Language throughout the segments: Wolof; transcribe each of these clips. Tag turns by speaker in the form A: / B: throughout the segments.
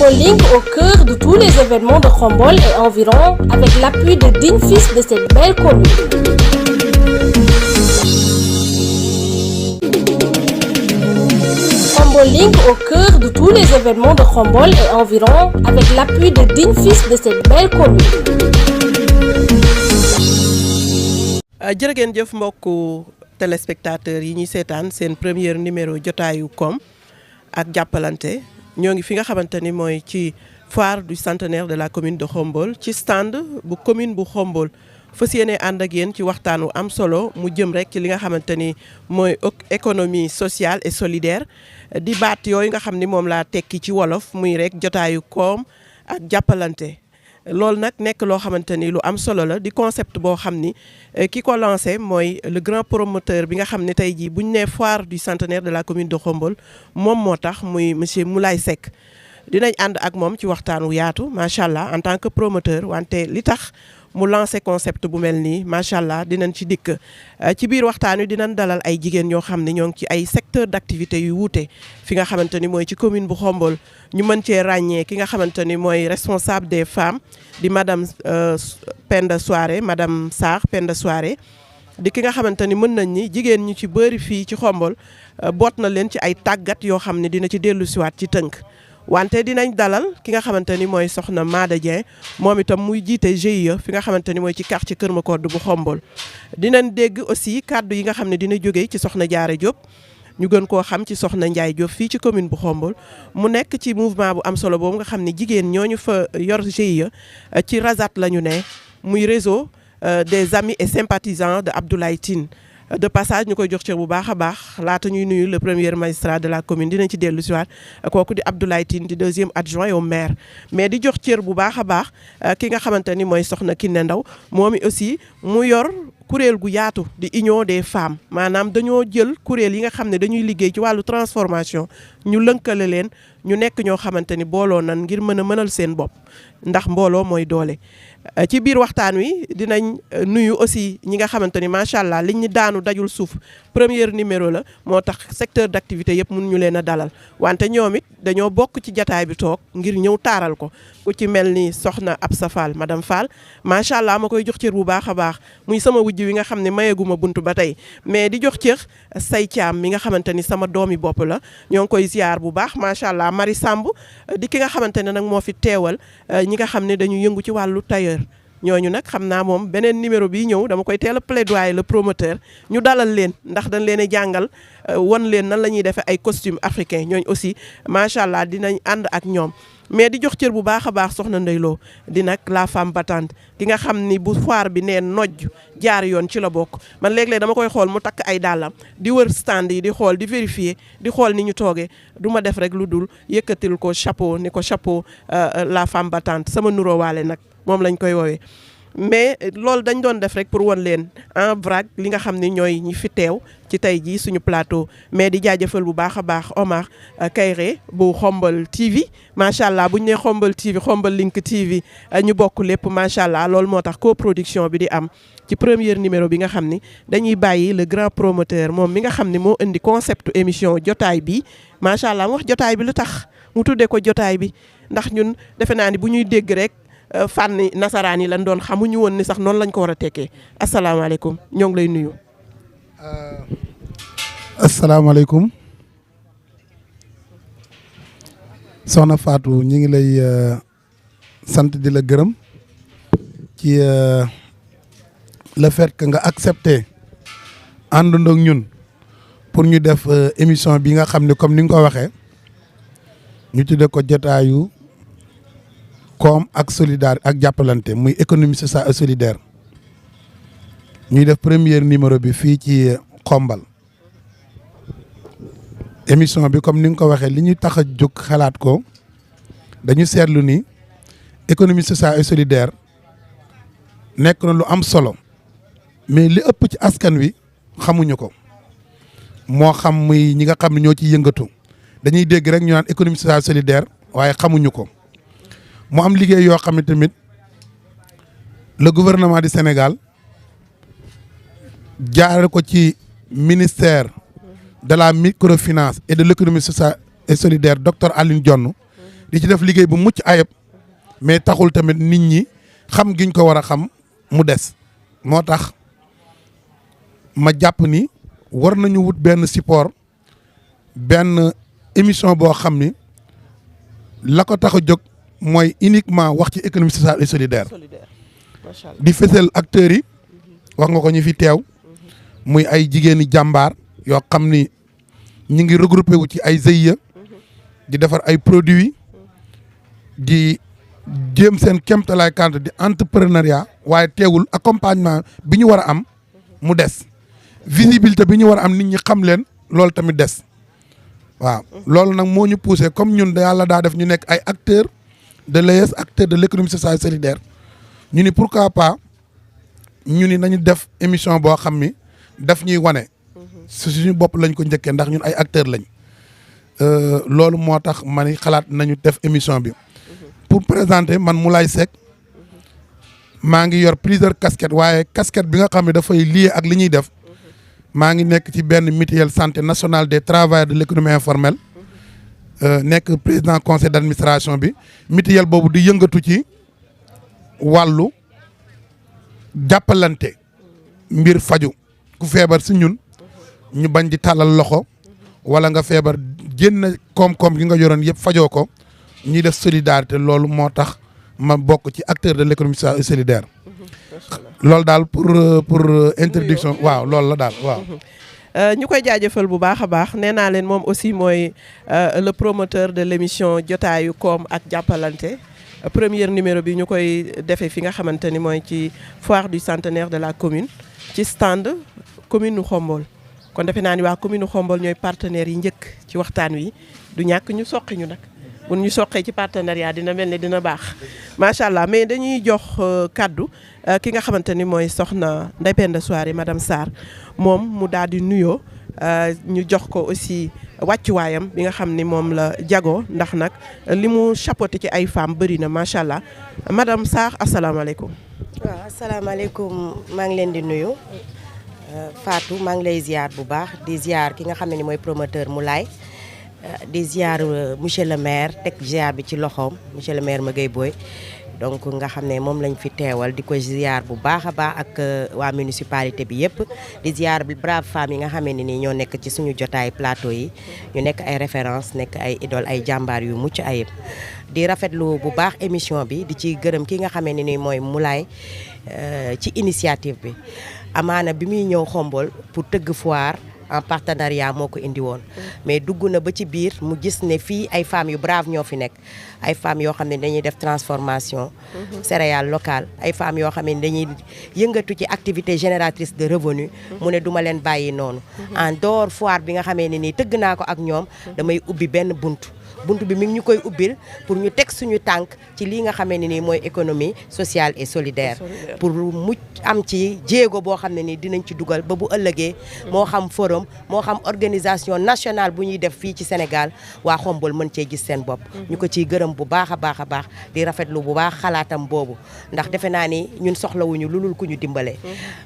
A: Khombol Link au cœur de tous les événements de Khombol et environ avec l'appui de dignes fils de cette belle commune. Khombol Link au cœur de tous les événements de Khombol et environ avec l'appui de dignes fils de cette belle commune.
B: jërë ngeen jëf mbokku téléspectateurs yi ñuy seetaan seen premier numéro jotaayu koom ak jàppalante ñoo ngi fi nga xamante ni mooy ci foire du centenaire de la commune de Khombol ci stand bu commune bu Khombol fas yéene ànd ak yéen ci waxtaan wu am solo mu jëm rek ci li nga xamante ni mooy économie sociale et solidaire di baat yooyu nga xam ni moom laa tekki ci wolof muy rek jotaayu koom ak jàppalante. loolu nag nekk loo xamante ni lu am solo la di concept boo xam ni ki ko lancé mooy le grand promoteur bi nga xam ne tey jii bu ñu nee foire du centenaire de la commune de Khombol moom moo tax muy monsieur Moulay Seck dinañ ànd ak moom ci waxtaan wu yaatu macha allah en tant que promoteur wante li tax mu lancé concept bu mel nii macha allah dinañ ci dikk ci biir waxtaan wi dinañ dalal ay jigéen ñoo xam ne ñoo ngi ci ay secteur d'activité yu wuute fi nga xamante ni mooy ci commune bu Khombol ñu mën cee ràññee ki nga xamante ni mooy responsable des femmes di madame Penda Souaré madame Sarr Penda Souaré di ki nga xamante ni mën nañ ni jigéen ñu ci bëri fii ci Khombol boot na leen ci ay tàggat yoo xam ne dina ci dellu siwaat ci tënk wante dinañ dalal ki nga xamante ni mooy soxna Maada Dieng moom itam muy jiite GIE fi nga xamante ni mooy ci quartier Kër Makoddu bu Khombol dinañ dégg aussi kàddu yi nga xam ne dina jógee ci soxna Diarra Diop ñu gën koo xam ci soxna Ndiaye Diop fii ci commune bu Khombol mu nekk ci mouvement bu am solo boobu nga xam ne jigéen ñooñu fa yor GIE ci Razat la ñu ne muy réseau des amis et sympathisants de Abdoulaye Tine de passage ñu koy jox cër bu baax a baax laata ñuy nuyu le premier magistrat de la commune dinañ ci dellu si waat kooku di Abdoulaye Tine di deuxième adjoint au maire mais di jox cër bu baax a baax ki nga xamante ni mooy soxna Kiné Ndaw moom aussi mu yor kuréel gu yaatu di union des femmes maanaam dañoo jël kuréel yi nga xam ne dañuy liggéey ci wàllu transformation ñu lënkale leen ñu nekk ñoo xamante ni booloo nan ngir mën a mënal seen bopp ndax mbooloo mooy doole. ci biir waxtaan wi dinañ nuyu aussi ñi nga xamante ni macha allah liñ ñu daanu dajul suuf premier numéro la moo tax secteur d'activité yëpp mun ñu leen a dalal wante ñoom it dañoo bokk ci jataay bi toog ngir ñëw taaral ko ku ci mel ni soxna Absa Fall madame Fall macha allah ma koy jox cër bu baax a baax muy sama wujj wi nga xam ne mayeguma buntu ba tey mais di jox cër say caam mi nga xamante ni sama doomi bopp la ñoo ngi koy ziar bu baax macha allah Marie Samb di ki nga xamante ne nag moo fi teewal ñi nga xam ne dañu yëngu ci wàllu tailleur ñooñu nag xam naa moom beneen numéro bi ñëw dama koy teel a plaidoyer le promoteur ñu dalal leen ndax dañ leen a jàngal wan leen nan la ñuy defee ay costume africain ñooñu aussi macha allah dinañ ànd ak ñoom mais di jox cër bu baax a baax soxna Ndeye Lo di nag la femme battante ki nga xam ni bu foire bi nee nojj jaar yoon ci la bokk man léeg-léeg dama koy xool mu takk ay dàllam di wër stand yi di xool di vérifier di xool ni ñu toogee du ma def rek lu dul yëkkatil ko chapeau ni ko chapeau la femme battante sama nuróowaale nag moom lañ koy woowee mais loolu dañ doon def rek pour won leen en vrac li nga xam ni ñooy ñi fi teew ci tey jii suñu plateau mais di jaajëfal bu baax a baax Omar Kayre bu Khombol TV macha allah bu ñu nee Khombol TV Khombol Link TV ñu bokk lépp macha allah loolu moo tax coproduction bi di am ci premier numéro bi nga xam ni dañuy bàyyi le grand promoteur moom mi nga xam ni moo indi concept émission jotaay bi macha allah mu wax jotaay bi lu tax mu tuddee ko jotaay bi ndax ñun defe naa ni bu ñuy dégg rek. fànni nasaraan yi lañ doon xamuñu woon ni sax noonu lañ ko war a tekkee asalaamaaleykum ñoo ngi lay nuyu.
C: asalaamaaleykum soxna Fatou ñi ngi lay sant di la gërëm ci le fait que nga accepté àndandoo ak ñun pour ñu def émission bi nga xam ne comme ni nga ko waxee ñu tuddee ko jotaayu. koom ak solidaire ak jàppalante muy économie sociale et solidaire ñuy def premier numéro bi fii ci Khombol émission bi comme ni nga ko waxee li ñuy tax a jóg xalaat ko dañu seetlu ni économie sociale et solidaire nekk na lu am solo mais li ëpp ci askan wi xamuñu ko moo xam muy ñi nga xam ne ñoo ciy yëngatu dañuy dégg rek ñu naan économie sociale et solidaire waaye xamuñu ko. mu am liggéey yoo xam ne tamit le gouvernement du Sénégal jaarale ko ci ministère de la microfinance et de l'économie sociale et solidaire docteur Alioune Dione di ci def liggéey bu mucc ayib mais taxul tamit nit ñi xam giñ ko war a xam mu des. moo tax ma jàpp ni war nañu wut benn support benn émission boo xam ni la ko tax a jóg mooy uniquement wax ci économie sociale et solidaire di fësal acteurs yi wax nga ko ñu fi teew muy ay jigéeni jàmbaar yoo xam ni ñu ngi regroupé wu ci ay GIE di defar ay produits di jéem seen kéemtalaay kànt di entrepreneuriat waaye teewul accompagnement bi ñu war a am mu des visibilité bi ñu war a am nit ñi xam leen loolu tamit des waaw loolu nag moo ñu poussé comme ñun yàlla daa def ñu nekk ay acteurs de l'ES acteurs de l'économie sociale et solidaire ñu ni pourquoi pas ñu ni nañu def émission boo xam ni daf ñuy wane suñu bopp lañ ko njëkkee ndax ñun ay acteurs lañ loolu moo tax ma ni xalaat nañu def émission bi pour présenter man Moulay Seck maa ngi yor plusieurs casquettes waaye casquette bi nga xam ne dafay lié ak li ñuy def maa ngi nekk ci benn mutuelle santé nationale des travailleurs de l'économie informelle nekk président conseil d'administration bi mutuelle boobu di yëngatu ci wàllu jàppalante mbir faju ku feebar si ñun ñu bañ di tàllal loxo wala nga feebar génn koom-koom gi nga yoroon yëpp fajoo ko ñuy def solidarité loolu moo tax ma bokk ci acteur de l'économie sociale et solidaire loolu daal pour introduction waaw loolu la daal waaw.
B: ñu koy jaajëfal bu baax a baax nee naa leen moom aussi mooy le promoteur de l'émission jotaayu koom ak jàppalante premier numéro bi ñu koy defee fi nga xamante ni mooy ci foire du centenaire de la commune ci stand commune nu Khombole kon defe naa ni waa commune nu Khombole ñooy partenaires yi njëkk ci waxtaan wi du ñàkk ñu soqi ñu nag bu ñu soqee ci partenariat dina mel ne dina baax macha allah mais dañuy jox kaddu ki nga xamante ni mooy soxna Ndeye Penda Souaré madame Sarr moom mu daal di nuyoo ñu jox ko aussi wàccuwaayam bi nga xam ni moom la jagoo ndax nag li mu chapeauté ci ay femmes bëri na macha allah madame Sarr asalaamaaleykum.
D: waaw asalaamaaleykum maa ngi leen di nuyu Fatou maa ngi lay ziar bu baax di ziar ki nga xam ne ni mooy promoteur Moulay di ziar monsieur le maire teg ziar bi ci loxoom monsieur le maire Magueye Boye donc nga xam ne moom lañ fi teewal di ko ziar bu baax a baax ak waa municipalité bi yëpp di ziar brave femmes yi nga xam ne ni ñoo nekk ci suñu jotaay plateau yi ñu nekk ay référence nekk ay idole ay jàmbaar yu mucc ayib di rafetlu bu baax émission bi di ci gërëm ki nga xam ne ni mooy Moulay ci initiative bi amaana bi muy ñëw Khombole pour tëgg foire en partenariat moo ko indi woon mais dugg na ba ci biir mu gis ne fii ay femmes yu brave ñoo fi nekk ay femmes yoo xam ne dañuy def transformation céréales locales ay femmes yoo xam ne dañuy yëngatu ci activité génératrice de revenu mu ne duma leen bàyyi noonu en dehors foire bi nga xamee ne nii tëgg naa ko ak ñoom damay ubbi benn bunt bi mi ngi ñu koy ubbil pour ñu teg suñu tànk ci lii nga xamee ne nii mooy économie sociale et solidaire pour mucc am ci jéego boo xam ne nii dinañ ci dugal ba bu ëllëgee moo xam forum moo xam organisation nationale bu ñuy def fii ci Sénégal waa Khombole mën cee gis seen bopp ñu ko ciy gërëm bu baax a baax a baax di rafetlu bu baax xalaatam boobu ndax defe naa ni ñun soxlawuñu lulul ku ñu dimbale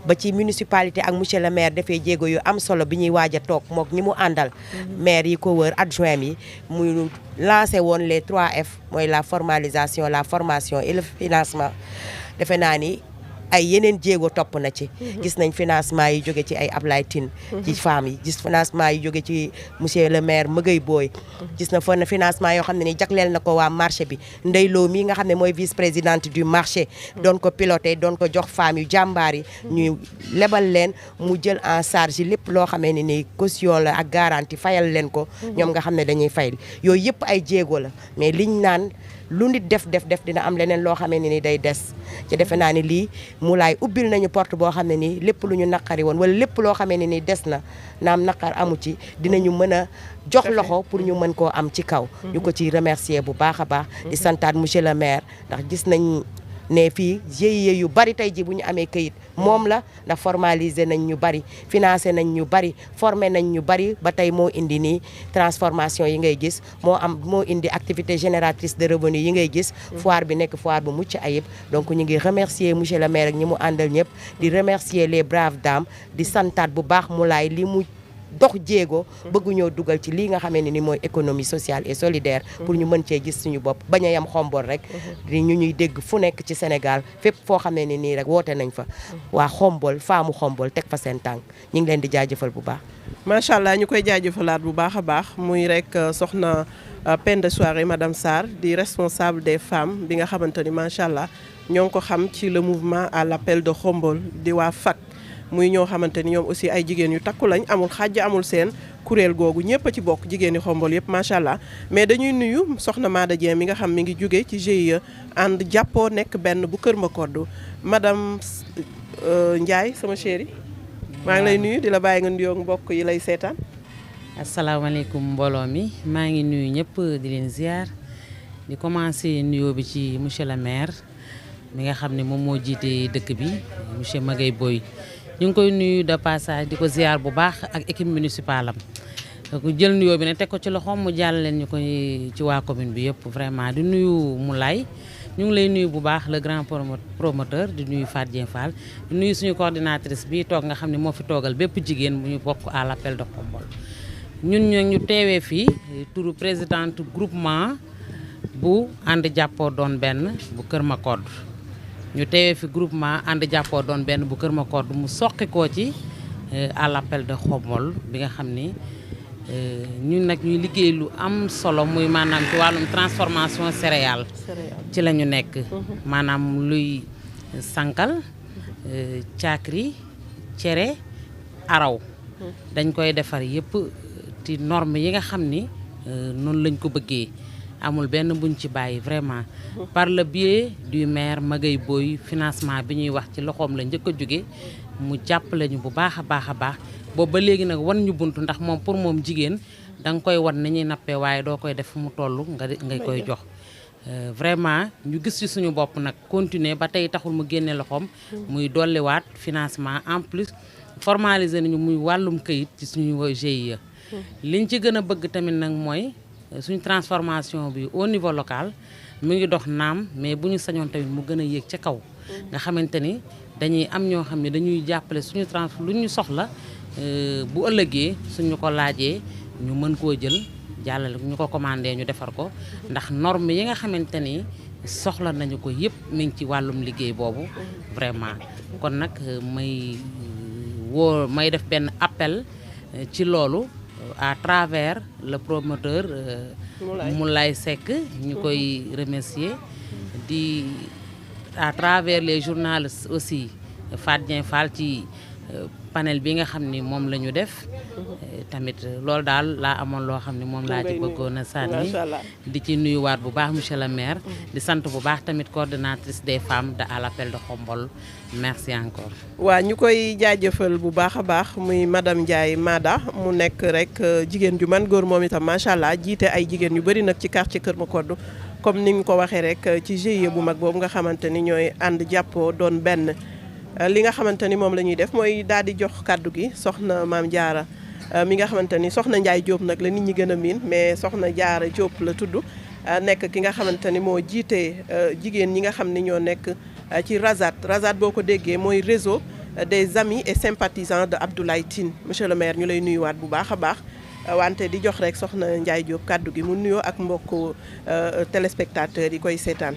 D: ba ci municipalité ak monsieur le maire dafay jéego yu am solo bi ñuy waaj a toog mook ñi mu àndal maire yi ko wër adjoint yi muy lancé woon les 3F mooy la formalisation la formation et le financement defe naa ni ay yeneen jéego topp na ci gis nañ financement yi jóge ci ay Ablaye Tine ci femmes yi gis financement yi jóge ci monsieur le maire Magueye Boye gis na fa financement yoo xam ne ni jagleel na ko waa marché bi Ndeye Lo mii nga xam ne mooy vice présidente du marché doon ko piloté doon ko jox femmes yu jàmbaar yi ñu lebal leen mu jël en charge lépp loo xamee ne ni caution la ak garantie fayal leen ko ñoom nga xam ne dañuy fay yooyu yëpp ay jéego la mais liñ naan lu nit def dina am leneen loo xamee ne ni day des ci defe naa ni lii Moulay ubbil nañu porte boo xam ne nii lépp lu ñu naqari woon wala lépp loo xamee ne ni des na naam naqar amu ci dinañu mën a jox loxo pour ñu mën koo am ci kaw ñu ko ciy remercier bu baax a baax di santaat monsieur le maire ndax gis nañ ne fii GIE yu bari tey ji bu ñu amee këyit moom la ndax formaliser nañ ñu bari financé nañ ñu bari formé nañ ñu bari ba tey moo indi nii transformation yi ngay gis moo indi activité génératrice de revenu yi ngay gis foire bi nekk foire bu mucc ayib donc ñu ngi remercier monsieur le maire ak ñi mu àndal ñëpp di remercier les braves dames di santaat bu baax Moulay li mu dox jéego bëgg ñoo dugal ci lii nga xamee ne ni mooy économie sociale et solidaire pour ñu mën cee gis suñu bopp bañ a yem Xombol rek di ñu ñuy dégg fu nekk ci Sénégal fépp foo xamee ne nii rek woote nañ fa waa Xombol faamu Xombol teg fa seen tànk ñu ngi leen di jaajëfal bu baax
B: macha allah ñu koy jaajëfalaat bu baax a baax muy rek soxna Penda Souaré madame Sarr di responsable des femmes bi nga xamante ni macha allah ñoo ngi ko xam ci le mouvement à l'appel de Xombol di waa FAC muy ñoo xamante ni ñoom aussi ay jigéen yu takku lañ amul xàjj amul seen kuréel googu ñëpp a ci bokk jigéen ñi Xombol yëpp macha allah mais dañuy nuyu soxna Maada Dieng mi nga xam mi ngi jóge ci GIE ànd jàppoo nekk benn bu Kër Makoddu madame Ndiaye sama chérie maa ngi lay nuyu di la bàyyi nga nuyoo mbokk yi lay seetaan.
E: asalaamaaleykum mbooloo mi maa ngi nuyu ñëpp di leen ziar di commencer nuyoo bi ci monsieur le maire mi nga xam ne moom moo jiite dëkk bi monsieur Magaye Boye ñu ngi koy nuyu de passage di ko ziar bu baax ak équipe municipale am ku jël nuyoo bi ne teg ko ci loxoom mu jàll leen ñu koy ci waa commune bi yëpp vraiment di nuyu Moulay ñu ngi lay nuyu bu baax le grand promoteur di nuyu Fatou Dieng Fall di nuyu suñu coordinatrice bi toog nga xam ne moo fi toogal bépp jigéen bu ñu bokk à l'appel de Xombol ñun ñu teewee fii turu présidente groupement bu ànd jàppoo doon benn bu Kër Makoddu ñu teewee fi groupement ànd jàppoo doon benn bu Kër Makoddu mu soqi koo ci à l'appel de Xombol bi nga xam ni ñun nag ñuy liggéey lu am solo muy maanaam ci wàllum transformation céréale ci la ñu nekk maanaam luy sànqal caakri cere araw dañ koy defar yëpp ci norme yi nga xam ni noonu lañ ko bëggee amul benn buñ ci bàyyi vraiment par le biais du maire Magaye Boye financement bi ñuy wax ci loxoom la njëkk a jóge mu jàppale ñu bu baax a baax a baax boobu ba léegi nag wan ñu buntu ndax moom pour moom jigéen da nga koy wan ni ñuy nappee waaye doo koy def fu mu toll nga koy jox vraiment ñu gis ci suñu bopp nag continuer ba tey taxul mu génne loxoom muy dolliwaat financement en plus formaliser nañu muy wàllum këyit ci suñu GIE liñ ci gën a bëgg tamit nag mooy suñu transformation bi au niveau local mu ngi dox naam mais bu ñu sañoon tamit mu gën a yéeg ca kaw nga xamante ni dañuy am ñoo xam ne dañuy jàppale suñu lu ñu soxla bu ëllëgee suñu ko laajee ñu mën koo jël jàllale ñu ko commandé ñu defar ko ndax norme yi nga xamante ni soxla nañu ko yëpp mi ngi ci wàllum liggéey boobu vraiment kon nag may def benn appel ci loolu à travers le promoteur Moulay Seck ñu koy remercier di à travers les journalistes aussi Fatou Dieng Fall ci panel bi nga xam ni moom la ñu def tamit loolu daal laa amoon loo xam ne moom laa ci bëggoon a sànni di ci nuyuwaat bu baax monsieur le maire di sant bu baax tamit coordonnatrice des femmes de à l'appel de Xombol merci encore.
B: waa ñu koy jaajëfal bu baax a baax muy madame Ndiaye Maada mu nekk rek jigéen ju man góor moom itam macha allah jiite ay jigéen yu bëri nag ci quartier Kër Makoddu comme ni nga ko waxee rek ci GIE bu mag boobu nga xamante ni ñooy ànd jàppoo doon benn. li nga xamante ni moom la ñuy def mooy daal di jox kàddu gi soxna maam Diarra mi nga xamante ni soxna Ndiaye Diop nag la nit ñi gën a miin mais soxna Diarra Diop la tudd nekk ki nga xamante ni moo jiite jigéen ñi nga xam ni ñoo nekk ci Razat boo ko déggee mooy réseau des amis et sympathisants de Abdoulaye Tine monsieur le maire ñu lay nuyuwaat bu baax a baax wante di jox rek soxna Ndiaye Diop kàddu gi mu nuyoo ak mbokku téléspectateurs yi koy seetaan.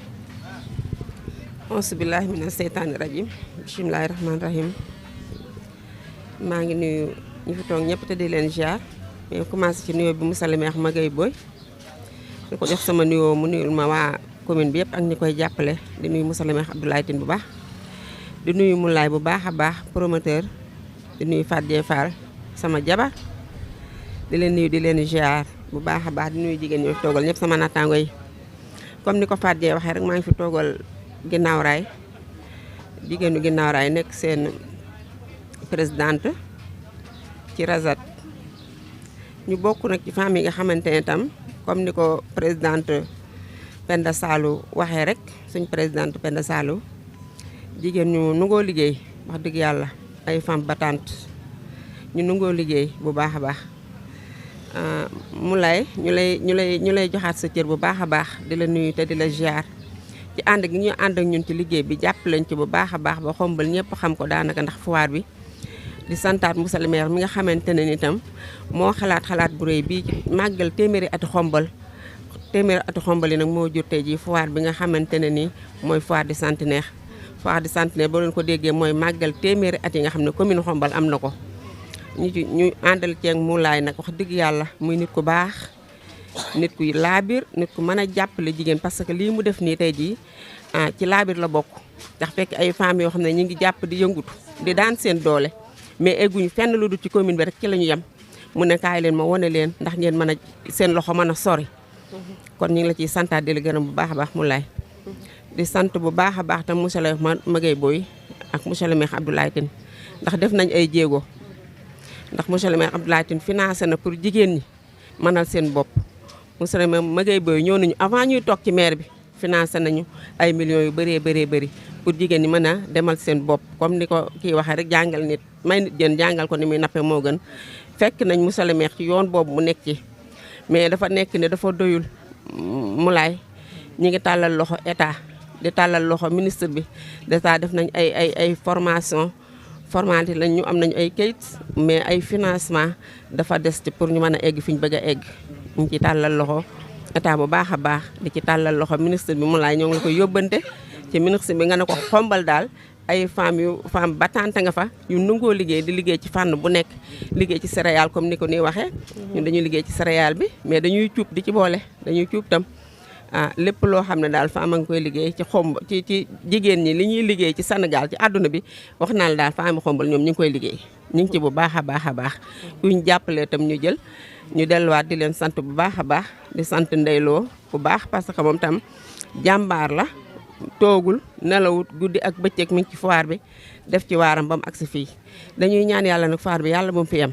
F: auzubillahi mina seytaani rajim bismillahi rahmaani rahim maa ngi nuyu ñu fi toog ñëpp te di leen ziar mais commencé ci nuyoo bi monsieur le maire Magaye Boye di ko jox sama nuyoo mu nuyul ma waa commune bi yëpp ak ñi koy jàppale di nuyu monsieur le maire Abdoulaye Tine bu baax di nuyu Moulay bu baax a baax promoteur di nuyu Fatou Dieng Fall sama jabar di leen nuyu di leen ziar bu baax a baax di nuyu jigéen ñi fi toogal ñëpp sama nattaango yi comme ni ko Fatou Dieng waxee rek maa ngi fi toogal ginnaaw raay jigéenu ginnaaw raay nekk seen présidente ci Razat ñu bokk nag ci famille nga xamante ne tam comme ni ko présidente Penda Sallou waxee rek suñ présidente Penda Sallou jigéen ñu nungoo liggéey wax dëgg yàlla ay femme battante ñu nungoo liggéey bu baax a baax Moulay ñu lay joxaat sa cër bu baax a baax di la nuyu te di la ziar ci ànd gi ñu ànd ak ñun ci liggéey bi jàpp lañ ci bu baax a baax ba Xombol ñëpp xam ko daanaka ndax foire bi di santaat monsieur le maire mi nga xamante ne ni itam moo xalaat bu rëy bii ci màggal téeméeri ati xombal yi nag moo jur tey jii foire bi nga xamante ne ni mooy foire du centenaire boo leen ko déggee mooy màggal téeméeri at yi nga xam ne commune xombal am na ko ñu àndal ceeg Moulay nag wax dëgg yàlla muy nit ku baax nit ku laabir nit ku mën a jàppale jigéen parce que lii mu def nii tey jii ci laabir la bokk ndax fekk ay femmes yoo xam ne ñu ngi jàpp di yëngutu di daan seen doole mais egguñu fenn lu dul ci commune bi rek ci la ñu yem mu ne kaay leen ma wane leen ndax ngeen mën a seen loxo mën a sori kon ñu ngi la ciy santaat di la gërëm bu baax a baax Moulay di sant bu baax a baax tam monsieur le Magay Boy ak monsieur le maire Abdoulaye Tine ndax def nañ ay jéego ndax monsieur le maire Abdoulaye Tine financé na pour jigéen ñi mënal seen bopp monsieur le maire Magay Boy ñëw nañu avant ñuy toog ci maire bi financé nañu ay millions yu bëri pour jigéen ñi mën a demal seen bopp comme ni ko kii waxee rek jàngal nit may nit jën jàngal ko ni muy nappe moo gën fekk nañ monsieur le maire ci yoon boobu mu nekk ci mais dafa nekk ne dafa doyul Moulay ñi ngi tàllal loxo état di tàllal loxo ministre bi d'état def nañ ay formalité lañ ñu am nañu ay kayit mais ay financement dafa des ci pour ñu mën a egg fi ñu bëgg a egg ñu ci tàllal loxo état bu baax a baax di ci tàllal loxo ministre bi Moulay ñoo ngi la koy yóbbante ci ministre bi nga ne ko xombal daal ay femme battante nga fa yu nangoo liggéey di liggéey ci fànn bu nekk liggéey ci céréale comme ni ko nii waxee ñun dañuy liggéey ci céréale bi mais dañuy cuub di ci boole dañuy cuub tam lépp loo xam ne daal femme a ngi koy liggéey ci jigéen ñi li ñuy liggéey ci Sénégal ci àdduna bi wax naa la daal femme xombal ñoom ñu ngi koy liggéey ñu ngi ci bu baax a baax kuñ jàppalee tam ñu jël ñu delluwaat di leen sant bu baax a baax di sant ndeyloo bu baax parce que moom tam jàmbaar la toogul nelawut guddi ak bëccëg mi ngi ci foire bi def ci waaram ba mu agsi fii dañuy ñaan yàlla nag foire bi yàlla bu mu fi yem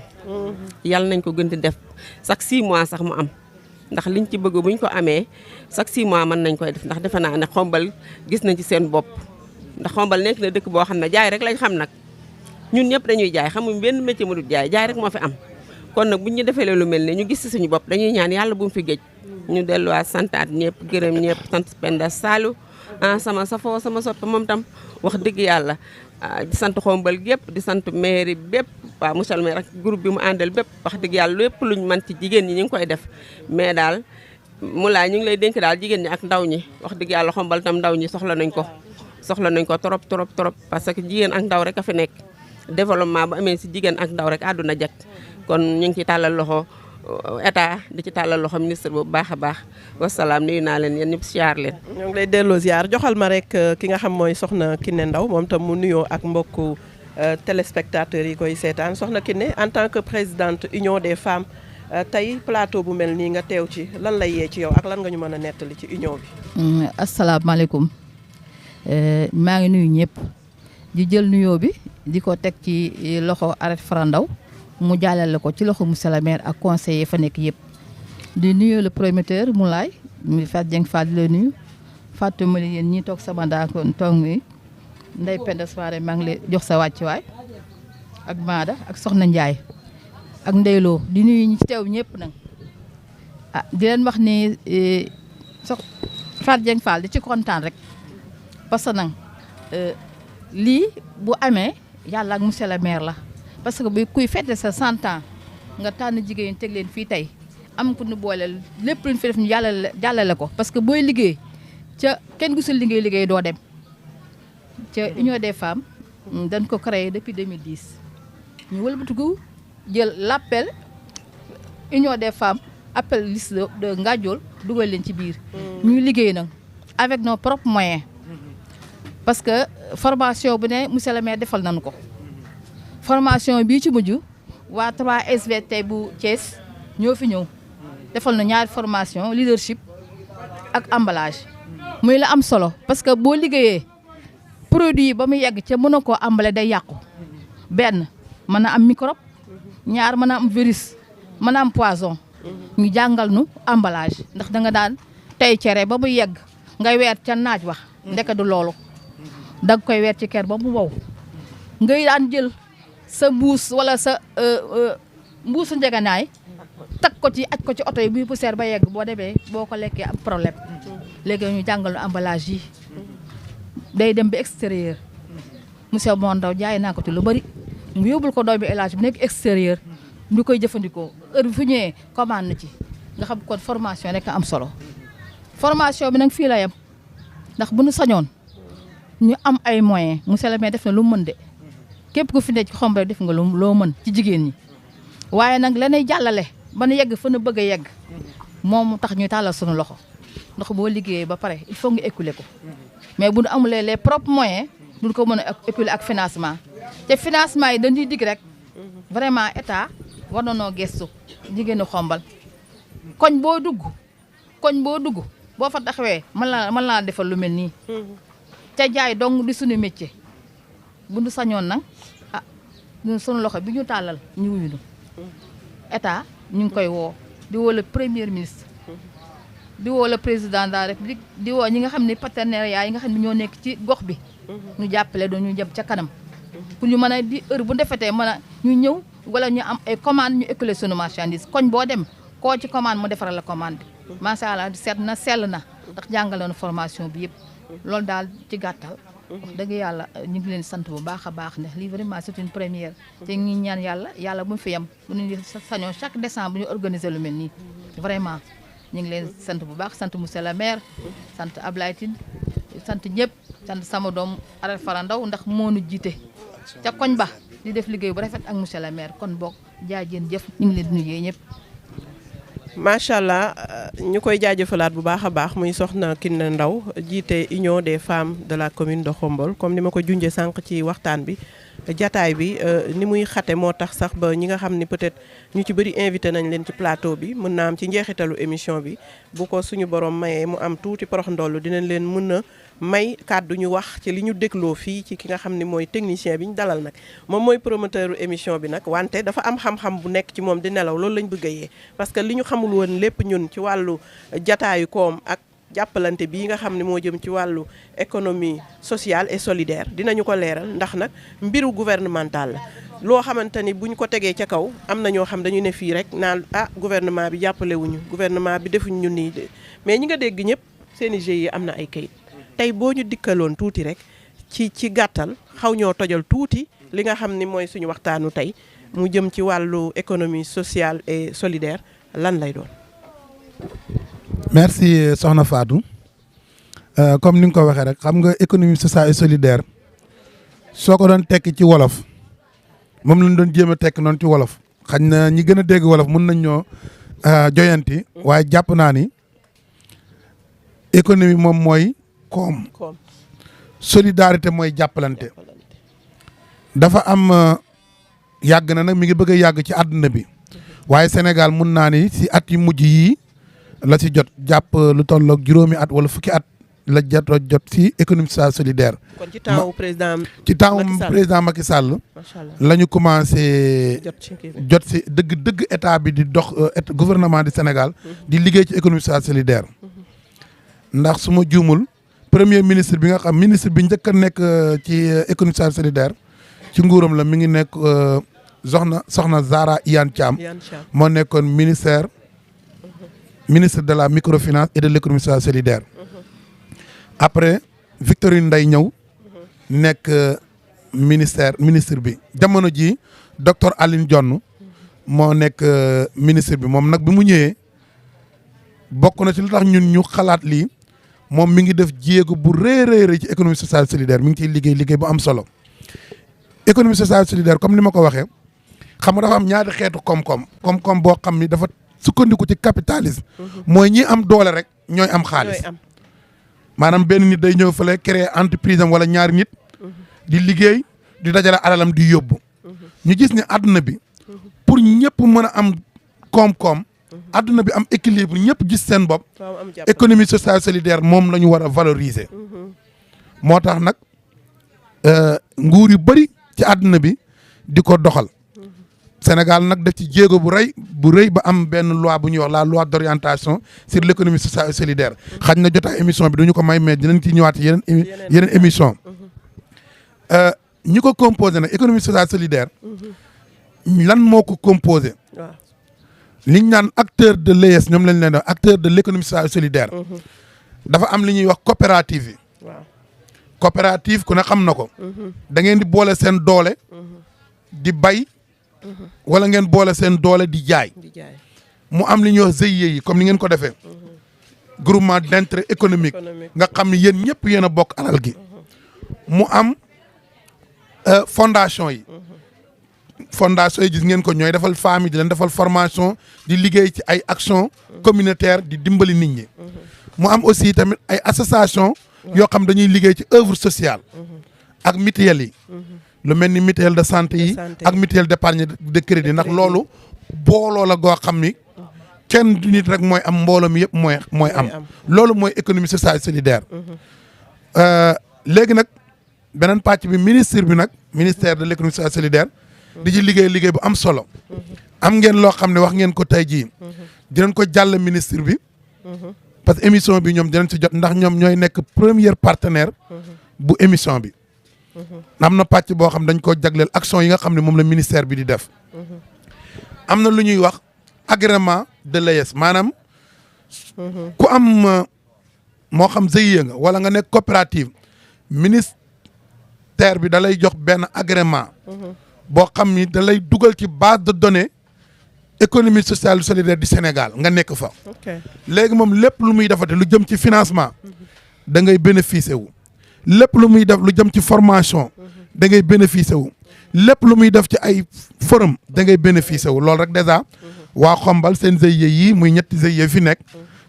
F: yàlla nañ ko gën di def chaque 6 mois sax mu am ndax liñ ci bëgg buñ ko amee chaque 6 mois mën nañ koy def ndax defe naa ne xombal gis nañ ci seen bopp ndax xombal nekk na dëkk boo xam ne jaay rek lañ xam nag ñun ñëpp dañuy jaay xamuñ benn métier mu dul jaay rek moo fi am kon nag buñ ñu defee lu mel ne ñu gis ci suñu bopp dañuy ñaan yàlla bu mu fi géej ñu delluwaat santaat ñëpp gërëm ñëpp sant Penda Saliou sama safoo sama soppe moom tam wax dëgg yàlla di sant xombal gépp di sant mairie bépp waaw monsieur le maire ak groupe bi mu àndal bépp wax dëgg yàlla lépp luñ mën ci jigéen ñi ñu ngi koy def mais daal Moulay ñu ngi lay dénk daal jigéen ñi ak ndaw ñi wax dëgg yàlla xombal tam ndaw ñi soxla nañ ko trop parce que jigéen ak ndaw rek a fi nekk développement bu amee si jigéen ak ndaw rek àdduna jag kon ñu ngi ci tàllal loxo état di ci tàllal loxo ministre bu baax a baax wasalaam nuyu naa leen yéen ñëpp siyaar leen.
B: ñoo ngi lay delloo ziar joxal ma rek ki nga xam mooy soxna Kiné Ndaw moom tam mu nuyoo ak mbokku téléspectateurs yi koy seetaan soxna Kiné en tant que présidente union des femmes tey plateau bu mel nii nga teew ci lan lay yee ci yow ak lan nga ñu mën a nettali ci union bi.
G: asalaamaaleykum maa ngi nuyu ñëpp di jël nuyoo bi di ko teg ci loxo Arrête Fra Ndaw mu jàllale ko ci loxo monsieur le maire ak conseiller fa nekk yëpp di nuyu le promoteur Moulay mi Fatou Dieng Fall di la nuyu Fatou Mali yéen ñi toog sama daako toog mi Ndeye Penda Soare maa ngi lay jox sa wàccuwaay ak Maada ak Soxna Ndiaye ak Ndeyloo di nuyu ñi ci teew ñëpp nag di leen wax ni Fatou Dieng Fall di ci kontaan rek parce que nag lii bu amee yàlla ak monsieur le maire la parce que bu kuy fête sa 100 ans nga tànn jigéen ñi teg leen fii tey am ku ñu booleel lépp luñ fi def ñu jàllale ko parce que booy liggéey ca kenn gisul liggéey doo dem ca union des femmes dañ ko créé depuis 2010 ñu wëlbatiku jël l'appel union des femmes appel liste de Ngadiol dugal leen ci biir ñuy liggéey nag avec nos propres moyens parce que formation bu ne monsieur le maire defal nañu ko formation bii ci mujj waa 3SVT bu Thiès ñoo fi ñëw defal na ñaari formation leadership ak emballage muy la am solo parce que boo liggéeyee produit yi ba mu yegg ca mën a koo emballé day yàqu benn mën a am microbe ñaar mën a am virus mën a am poison ñu jàngal nu emballage ndax da nga daan tey cere ba mu yegg ngay weer ca naaj wax ndeke du loolu da nga koy weer ci ker ba mu wow ngay daan jël sa mbuus wala sa mbuusu njeganaay tag ko ci aj ko ci oto yi buy poussière ba yegg boo demee boo ko lekkee am problème léegi ñu jàngal nu emballage yi day dem ba extérieur monsieur Mondaw jaay naa ko ci lu bari mu yóbbul ko doomi élage bi nekk extérieur ñu koy jëfandikoo heure bi fu ñëwee commande na ci nga xam kon formation rek am solo formation bi nag fii la yem ndax bu ñu sañoon ñu am ay moyens monsieur le maire def na lu mu mën de képp ku fi ne ci Xombol def nga loo mën ci jigéen ñi waaye nag lanay jàllale ba nu yegg fa nu bëgg a yegg moom tax ñuy tàllal suñu loxo ndax boo liggéeyee ba pare il faut nga écouler ko mais bu ñu amulee les propres moyens duñ ko mën a écouler ak financement te financement yi dañuy dig rek vraiment état war na noo gestu jigéenu Xombol koñ boo dugg boo fa taxawee mën laa defal lu mel nii ca jaay dong di suñu métier bu ñu sañoon nag ñun suñu loxo bi ñu tàllal ñu wuyu état ñu ngi koy woo di woo le premier ministre di woo le président de la république di woo ñi nga xam ne partenariat yi nga xam ne ñoo nekk ci gox bi ñu jàppale doon ñu jëm ca kanam pour ñu mën a di heure bu defetee mën a ñu ñëw wala ñu am ay commande ñu écouler sunu marchandise koñ boo dem koo ci commande mu defaral la commande bi macha allah seet na sell na ndax jàngale na formation bi yëpp loolu daal ci gàttal wax dëgg yàlla ñu ngi leen sant bu baax a baax ne lii vraiment c'est une première te ñi ñaan yàlla bu mu fi yem bu ñu sañoon chaque décembre ñu organiser lu mel nii vraiment ñu ngi leen sant bu baax sant monsieur le maire sant Ablaye Tine sant ñëpp sant sama doom Aret Fara Ndaw ndax moo nu jiite ca koñ ba di def liggéey bu rafet ak monsieur le maire kon boog jaajeen jëf ñu ngi leen di nuyu ñëpp.
B: macha allah ñu koy jaajëfalaat bu baax a baax muy soxna Kiné Ndaw jiite union des femmes de la commune de Xombol comme ni ma ko junjee sànq ci waxtaan bi jataay bi ni muy xate moo tax sax ba ñi nga xam ni peut-être ñu ci bëri invité nañ leen ci plateau bi mën naa am ci njeexitalu émission bi bu ko suñu borom mayee mu am tuuti porox ndollu dinañ leen mën a may kàddu ñu wax ci li ñu dégloo fii ci ki nga xam ni mooy technicien bi ñu dalal nag moom mooy promoteur émission bi nag wante dafa am xam-xam bu nekk ci moom di nelaw loolu lañ bëgg a yee parce que li ñu xamul woon lépp ñun ci wàllu jataayu koom ak jàppalante bii nga xam ne moo jëm ci wàllu économie sociale et solidaire dinañu ko leeral ndax nag mbiru gouvernemental la loo xamante ni buñ ko tegee ca kaw am na ñoo xam dañu ne fii rek naan gouvernement bi jàppalewuñu gouvernement bi defuñ ñu nii mais ñi nga dégg ñëpp seeni GIE am na ay kayit tey boo ñu dikkaloon tuuti rek ci gàttal xaw ñoo tojal tuuti li nga xam ni mooy suñu waxtaanu tey mu jëm ci wàllu économie sociale et solidaire lan lay doon.
C: merci soxna Fatou comme ni nga ko waxee rek xam nga économie sociale et solidaire soo ko doon tekki ci wolof moom lañ doon jéem a tekki noonu ci wolof xañ na ñi gën a dégg wolof mun nañ ñoo joyanti waaye jàpp naa ni économie moom mooy koom solidarité mooy jàppalante dafa am yàgg na nag mi ngi bëgg a yàgg ci àdduna bi waaye Sénégal mun naa ni si at yu mujj yii la si jot jàpp lu tolloog juróomi at wala fukki at la jot si économie sociale solidaire.
B: kon ci temps président
C: président Macky Sall la ñu commencé jot si dëgg état bi di dox gouvernement du Sénégal di liggéey ci économie sociale solidaire ndax su ma juumul premier ministre bi nga xam ministre bi njëkk a nekk ci économie sociale solidaire ci nguuram la mi ngi nekk soxna Zahra Iyane Thiam moo nekkoon ministre de la microfinance et de l'économie sociale solidaire après Victorine Ndeye ñëw nekk ministre bi jamono ji docteur Aline Dione moo nekk ministre bi moom nag bi mu ñëwee bokk na ci lu tax ñun ñu xalaat lii moom mi ngi def jéego bu rëy ci économie sociale solidaire mi ngi ciy liggéey bu am solo économie sociale solidaire comme ni ma ko waxee xam nga dafa am ñaari xeetu koom-koom boo xam ni dafa sukkandiku ci capitalisme mooy ñi am doole rek ñooy am xaalis maanaam benn nit day ñëw fële créer entreprise am wala ñaari nit di liggéey di dajale alalam di yóbbu ñu gis ne àdduna bi pour ñëpp mën a am koom-koom àdduna bi am équilibre ñëpp gis seen bopp économie sociale solidaire moom la ñu war a valoriser moo tax nag nguur yu bëri ci àdduna bi di ko doxal Sénégal nag def ci jéego bu rëy ba am benn loi bu ñuy wax la loi d'orientation sur l'économie sociale et solidaire xaj na jotaay émission bi duñu ko may mais dinañ ci ñëwaat yeneen émission ñi ko composé nag économie sociale solidaire lan moo ko composé liñ naan acteur de l'ES ñoom lañ leen di wax acteur de l'économie sociale et solidaire dafa am li ñuy wax coopérative yi coopérative ku ne xam na ko da ngeen di boole seen doole di bay wala ngeen boole seen doole di jaay mu am li ñuy wax GIE yi comme ni ngeen ko defee groupement d'intérêt économique nga xam ne yéen ñëpp yéen a bokk alal gi mu am fondation yi gis ngeen ko ñooy defal famille di leen defal formation di liggéey ci ay action communautaire di dimbali nit ñi mu am aussi tamit ay association yoo xam dañuy liggéey ci œuvre sociale ak mutuelle yi lu mel ni mutuelle de santé yi ak mutuelle d'épargne de crédit ndax loolu booloo la goo xam ni kenn du nit rek mooy am mbooloo mi yëpp mooy am loolu mooy économie sociale solidaire léegi nag beneen pàcc bi ministère de l'économie sociale solidaire di ci liggéey bu am solo am ngeen loo xam ne wax ngeen ko tey jii dinañ ko jàll ministre bi parce que émission bi ñoom dinañ ci jot ndax ñoom ñooy nekk premier partenaire bu émission bi am na pàcc boo xam dañ ko jagleel action yi nga xam ne moom la ministère bi di def am na lu ñuy wax agrément de l'AES maanaam ku am moo xam GIE nga wala nga nekk coopérative ministère bi da lay jox benn agrément boo xam ni da lay dugal ci base de données économie sociale solidaire du Sénégal nga nekk fa léegi moom lépp lu muy defate lu jëm ci financement da ngay bénéficier wu lépp lu muy def lu jëm ci formation da ngay bénéficier wu lépp lu muy def ci ay forum da ngay bénéficier wu loolu rek déjà waa Xombal seen GIE yi muy ñetti GIE fi nekk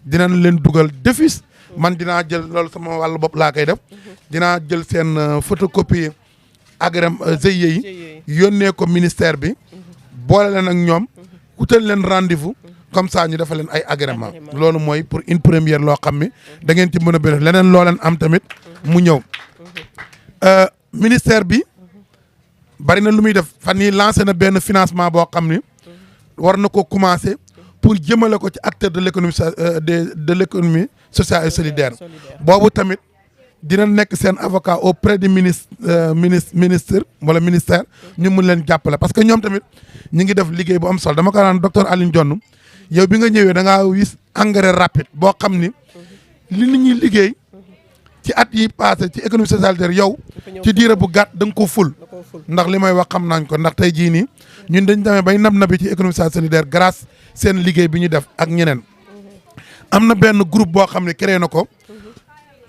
C: dinañ leen dugal defis man dinaa jël loolu sama wàllu bopp laa koy def dinaa jël seen photocopie agrément GIE yi yónnee ko ministère bi boole leen ak ñoom utal leen rendez-vous comme ça ñu defal leen ay agrément loolu mooy pour une première loo xam ni da ngeen ci mën a bénéfice leneen loo leen am tamit mu ñëw ministère bi bari na lu muy def fan yii lancé na benn financement boo xam ni war na ko commencer pour jëmale ko ci acteur de l'économie de l'économie sociale et solidaire boobu tamit dina nekk seen avocat auprès du ministre wala ministère ñu mun leen jàppale parce que ñoom tamit ñu ngi def liggéey bu am solo dama ko naan docteur Alioune Dione yow bi nga ñëwee da ngaa wis engrais rapide boo xam ni li nit ñuy liggéey ci at yi passé ci économie sociale yow ci diire bu gàtt da nga ko ful ndax li may wax xam nañ ko ndax tey jii nii ñun dañ demee bay nab-nabi ci économie sociale solidaire grâce seen liggéey bi ñu def ak ñeneen am na benn groupe boo xam ne créé na ko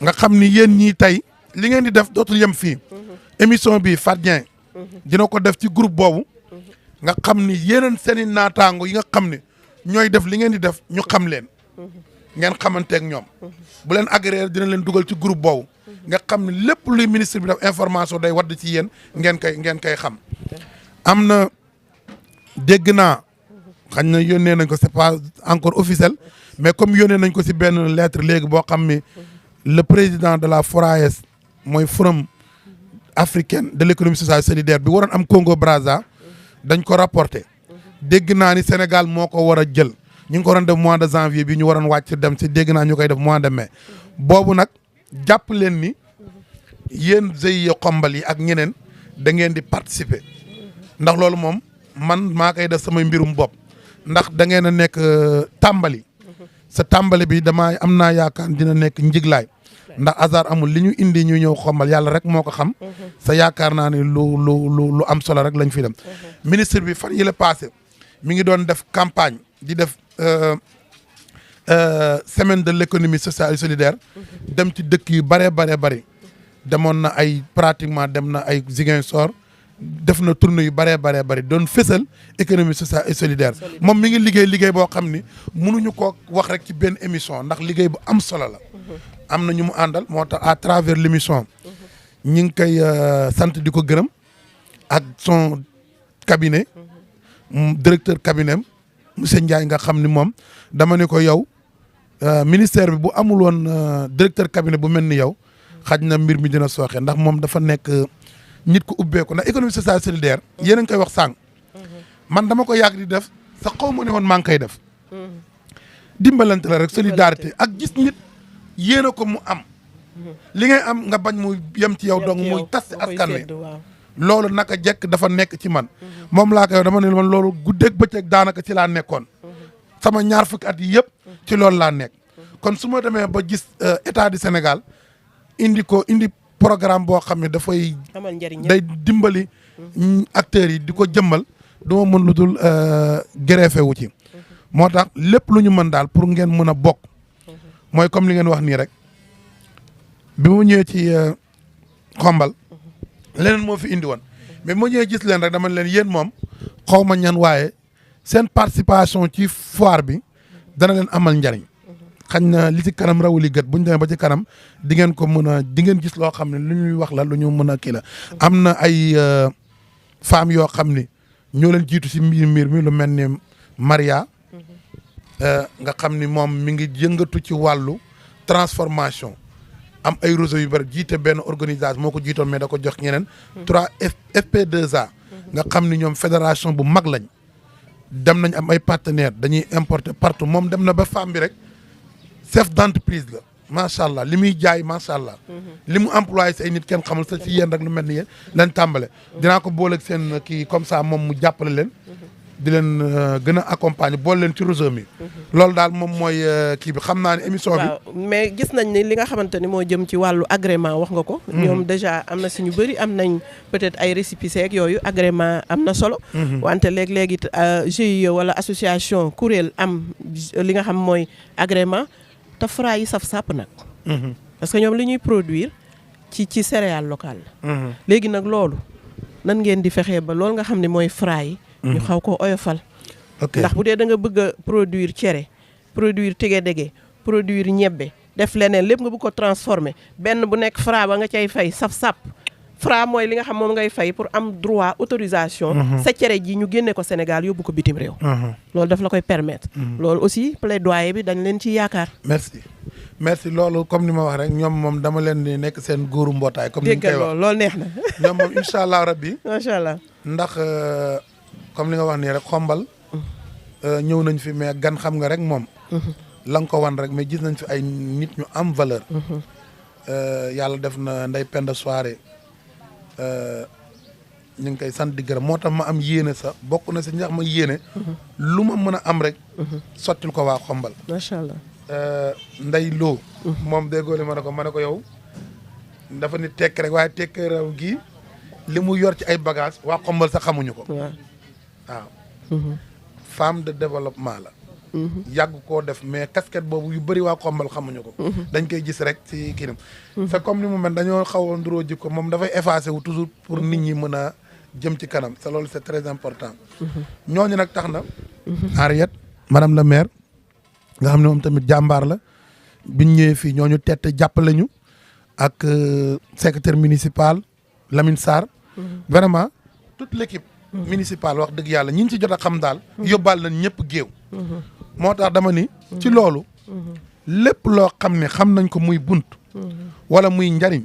C: nga xam ni yéen ñii tey li ngeen di def dootul yem fii émission bi Fadien dina ko def ci groupe boobu nga xam ni yeneen seen i naataango yi nga xam ne ñooy def li ngeen di def ñu xam leen ngeen xamanteeg ñoom bu leen agréé dina leen dugal ci groupe boobu nga xam ne lépp luy ministre bi def information day wadd ci yéen ngeen koy xam am na dégg naa xañ na yónnee nañ ko c'est pas encore officiel mais comme yónnee nañ ko si benn lettre léegi boo xam ni le président de la FORAES mooy forum africain de l'économie sociale solidaire bi waroon am Congo Brazza dañ ko rapporté dégg naa ni Sénégal moo ko war a jël ñu ngi ko waroon def mois de janvier bi ñu waroon wàcc dem si dégg naa ñu koy def mois de mai boobu nag jàpp leen ni yéen GIE Xombal yi ak ñeneen da ngeen di participer ndax loolu moom man maa koy def samay mbirum bopp ndax da ngeen a nekk tàmbali sa tàmbali bi damaa am naa yaakaar dina nekk njiglaay ndax hasard amul li ñu indi ñu ñëw Xombal yàlla rek moo ko xam sa yaakaar naa ne lu am solo rek lañ fi dem ministre bi fan yi la passé mi ngi doon def campagne di def semaine de l'économie sociale et solidaire dem ci dëkk yu bari demoon na ay pratiquement dem na ay Ziguinchor def na tournée yu bari doon fësal économie sociale et solidaire moom mi ngi liggéey boo xam ni mënuñu ko wax rek ci benn émission ndax liggéey bu am solo la am na ñu mu àndal moo tax à travers l'émission ñi ngi koy sant di ko gërëm ak son cabinet directeur cabinet monsieur Ndiaye nga xam ni moom dama ne ko yow ministère bi bu amul woon directeur cabinet bu mel ni yow xaj na mbir mi dina sooxe ndax moom dafa nekk nit ku ubbeeku ndax économie sociale solidaire yéen a ngi koy wax sànq man dama ko yàgg di def sa xaw ma ne woon maa ngi koy def dimbalante la rek solidarité ak gis nit yéene ko mu am li ngay am nga bañ mu yem ci yow donc muy tas askan wi loolu naka jekk dafa nekk ci man moom laa koy wax dama ne man loolu guddeeg bëccëg daanaka ci laa nekkoon sama 20 at yi yëpp ci loolu laa nekk kon su ma demee ba gis état du Sénégal indi programme boo xam ne dafay day dimbali acteurs yi di ko jëmmal du ma mën lu dul greffé wu ci. moo tax lépp lu ñu mën daal pour ngeen mën a bokk mooy comme li ngeen wax nii rek bi mu ñëwee ci xombal leneen moo fi indi woon mais bi ma ñëwee gis leen rek dama leen yéen moom xaw ma ñan waaye seen participation ci foire bi dana leen amal njariñ xañ na li ci kanam rawuli gët bu ñu demee ba ci kanam di ngeen ko mën a di ngeen gis loo xam ne lu ñuy wax la lu ñu mën a kii la am na ay femmes yoo xam ni ñoo leen jiitu si mbir mi lu mel ni Maria nga xam ni moom mi ngi yëngatu ci wàllu transformation am ay réseau yu bëri jiite benn organisation moo ko jiitoon mais da ko jox ñeneen 3FP2A nga xam ni ñoom fédération bu mag lañ dem nañ am ay partenaires dañuy importer partout moom dem na ba femme bi rek chef d'entreprise la macha allah li muy jaay macha allah. li mu employé si ay nit kenn xamul sa si yéen rek lu mel ni yéen leen tàmbale. dinaa ko boole ak seen kii comme ça moom mu jàppale leen. di leen gën a accompagner boole leen ci réseau mi. loolu daal moom mooy kii bi xam naa ne émission bi.
B: waaw mais gis nañ ni li nga xamante ni moo jëm ci wàllu agrément wax nga ko. ñoom déjà am na si ñu bëri am nañ peut-être ay récépissé ak yooyu agrément am na solo. wante léeg-léeg it GIE wala association kuréel am li nga xam mooy agrément te Fra yi saf sàpp nag. parce que ñoom li ñuy produire ci céréale locale la. léegi nag loolu nan ngeen di fexee ba loolu nga xam ne mooy Fra yi. ñu xaw ko oyofal. ndax bu dee da nga bëgg a produire cere produire tigedege produire ñebbe def leneen lépp nga bëgg ko transformer benn bu nekk Fra ba nga cay fay saf-sap Fra mooy li nga xam moom ngay fay pour am droit autorisation. sa cere ji ñu génne ko Sénégal yóbbu ko bitim réew. loolu daf la koy permettre. loolu aussi plaidoyer bi dañ leen ci yaakaar.
C: merci loolu comme ni ma wax rek ñoom moom dama leen di nekk seen góoru mbootaay. comme ni ñu koy wax
B: loolu neex na.
C: ñoom moom incha allah rabbi.
B: macha allah
C: ndax. comme li nga wax nii rek xombal ñëw nañ fi mais gan xam nga rek moom la nga ko wan rek mais gis nañ fi ay nit ñu am valeur yàlla def na nday penda soirée ñu ngi koy sant di gërëm moo tax ma am yéene sax bokk na si ñax ma yéene lu ma mën a am rek sottil ko waa xombal
B: macha allah
C: nday loo moom déggoo li ma ne ko yow dafa ni tekk rek waaye tekk raw gii li mu yor ci ay bagage waa xombal sax xamuñu ko waaw femme de développement la yàgg koo def mais casquette boobu yu bëri waa xombal xamuñu ko dañ koy gis rek ci kiinam c'est comme ni mu mel dañoo xaw a nduroo jikko moom dafay effacé wu toujours pour nit ñi mën a jëm ci kanam c'est loolu c'est très important ñooñu nag tax na Henriette madame la maire nga xam ne moom tamit jàmbaar la biñ ñëwee fii ñooñu tette jàppale ñu ak secrétaire municipal Lamine Sarr vraiment toute l'équipe municipal wax dëgg yàlla ñi ñu ci jot a xam daal yóbbaal nañ ñëpp géew moo tax dama ni ci loolu lépp loo xam ne xam nañ ko muy bunt wala muy njariñ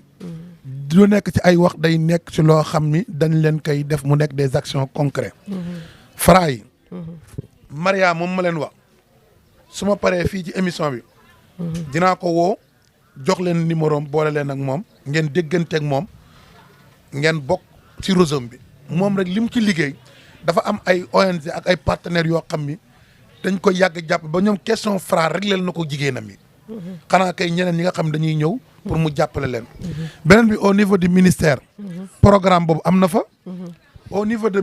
C: du nekk ci ay wax day nekk ci loo xam ni dañ leen koy def mu nekk des actions concrètes Fra yi Maria moom ma leen wax su ma paree fii ci émission bi dinaa ko woo jox leen numéro boole leen ak moom ngeen dégganteeg moom ngeen bokk ci réseau bi moom rek lim ci liggéey dafa am ay ONG ak ay partenaires yoo xam ni dañ ko yàgg jàpp ba ñoom question Fra rek leen na ko jigéenam yi xanaa kay ñeneen ñi nga xam dañuy ñëw pour mu jàppale leen beneen bi au niveau du ministère programme boobu am na fa au niveau de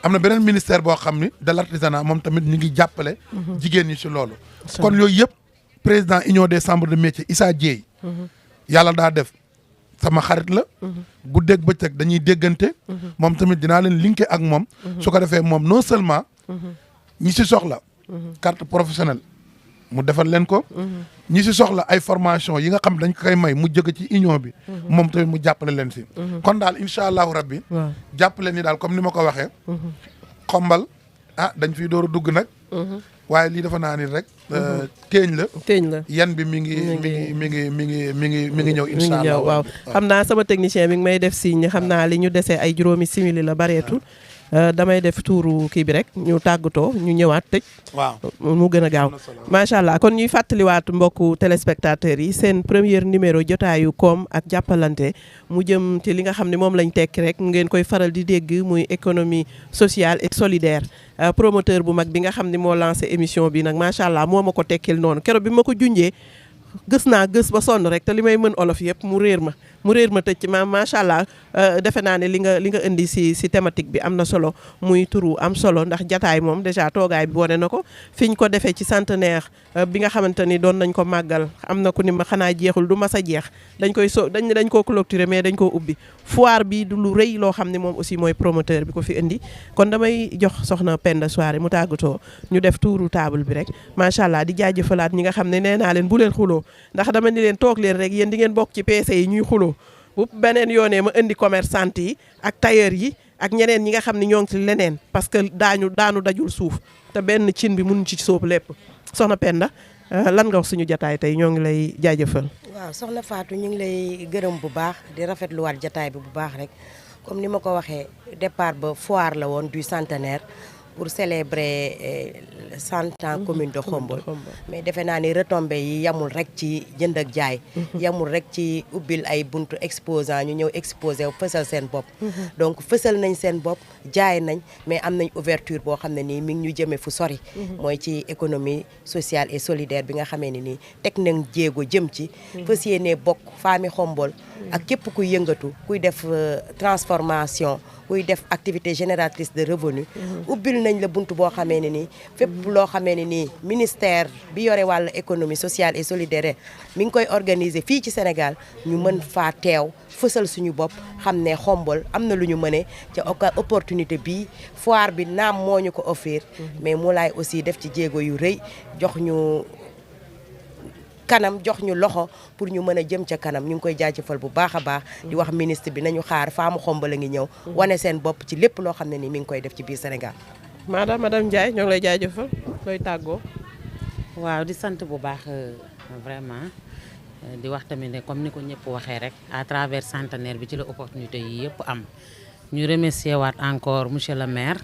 C: am na beneen ministère boo xam ni de l'artisanat moom tamit ñu ngi jàppale jigéen ñi ci loolu kon yooyu yëpp président union des chambres de métiers Issa Dieye yàlla daa def sama xarit la guddeeg bëccëg dañuy déggante moom tamit dinaa leen linké ak moom su ko defee moom non seulement ñi ci soxla carte professionnelle mu defal leen ko ñi ci soxla ay formation yi nga xam dañ koy may mu jóge ci union bi moom tamit mu jàppale leen si kon daal incha allahu rabbi jàppale ni daal comme ni ma ko waxee xombal dañ fiy door a dugg nag waaye lii dafa naa ni rek teeñ la yan bi mi ngi ñëw incha allah
B: waaw xam naa sama technicien mi ngi may def signe xam naa li ñu desee ay juróomi simili la bareetul damay def tuuru kii bi rek ñu tàggatoo ñu ñëwaat tëj
C: waaw
B: mu gën a gaaw macha allah kon ñuy fàttaliwaat mbokku téléspectateurs yi seen premier numéro jotaayu koom ak jàppalante mu jëm ci li nga xam ne moom lañ tekki rek ngeen koy faral di dégg muy économie sociale et solidaire promoteur bu mag bi nga xam ne moo lancé émission bi nag macha allah moo ma ko tekkil noonu keroog bi ma ko junjee gës naa gës ba sonn rek te li may mën olof yëpp mu réer ma mu réer ma tëj macha allah defe naa ne li nga indi si thématique bi am na solo muy turu am solo ndax jataay moom déjà toogaay bi wane na ko fi ñu ko defee ci centenaire bi nga xamante ni doon nañ ko màggal am na ku ni ma xanaa jeexul du mas a jeex dañ koo clôturer mais dañ koo ubbi foire bi du lu rëy loo xam ne moom aussi mooy promoteur bi ko fi indi kon damay jox soxna Penda Soirée mu tàggatoo ñu def tuuru table bi rek macha allah di jaajëfalaat ñi nga xam ne nee naa leen bu leen xuloo ndax dama ni leen toog leen rek yéen di ngeen bokk ci PC yi ñuy xuloo bu beneen yoonee ma indi commerçante yi ak tailleur yi ak ñeneen ñi nga xam ne ñoo ngi ci leneen parce que daanu dajul suuf te benn cin bi mun ci sóob lépp soxna Penda lan nga wax suñu jataay tey ñoo ngi lay jaajëfal.
D: waaw soxna Fatou ñu ngi lay gërëm bu baax di rafetluwaat jataay bi bu baax rek comme ni ma ko waxee départ ba foire la woon du centenaire pour célébrer 100 ans commune de Khombole mais defe naa ni retombées yi yamul rek ci jënd ak jaay yamul rek ci ubbil ay buntu exposant ñu ñëw exposé fësal seen bopp donc fësal nañ seen bopp jaay nañ mais am nañ ouverture boo xam ne nii mi ngi ñu jëmee fu sori mooy ci économie sociale et solidaire bi nga xamee ne nii teg nañ jéego jëm ci fas yéenee bokk famille Khombole ak képp kuy yëngatu kuy def transformation kuy def activité génératrice de revenu ubbil nañ la bunt boo xamee ne nii fépp loo xamee ne nii ministère bi yore wàllu économie sociale et solidaire mi ngi koy organiser fii ci Sénégal ñu mën faa teew fësal suñu bopp xam ne Khombole am na lu ñu mëne ca opportunité bii foire bi naam moo ñu ko offrir mais Moulay aussi def ci jéego yu rëy jox ñu kanam jox ñu loxo pour ñu mën a jëm ca kanam ñu ngi koy jaajëfal bu baax a baax di wax ministre bi nañu xaar faamu Khombole a ngi ñëw wane seen bopp ci lépp loo xam ne ni mi ngi koy def ci biir Sénégal
B: madame Ndiaye ñoo ngi lay jaajëfal looy tàggoo.
E: waaw di sant bu baax vraiment di wax tamit ne comme ni ko ñëpp waxee rek à travers centenaire bi ci la opportunité yi yëpp am ñu remercier waat encore monsieur le maire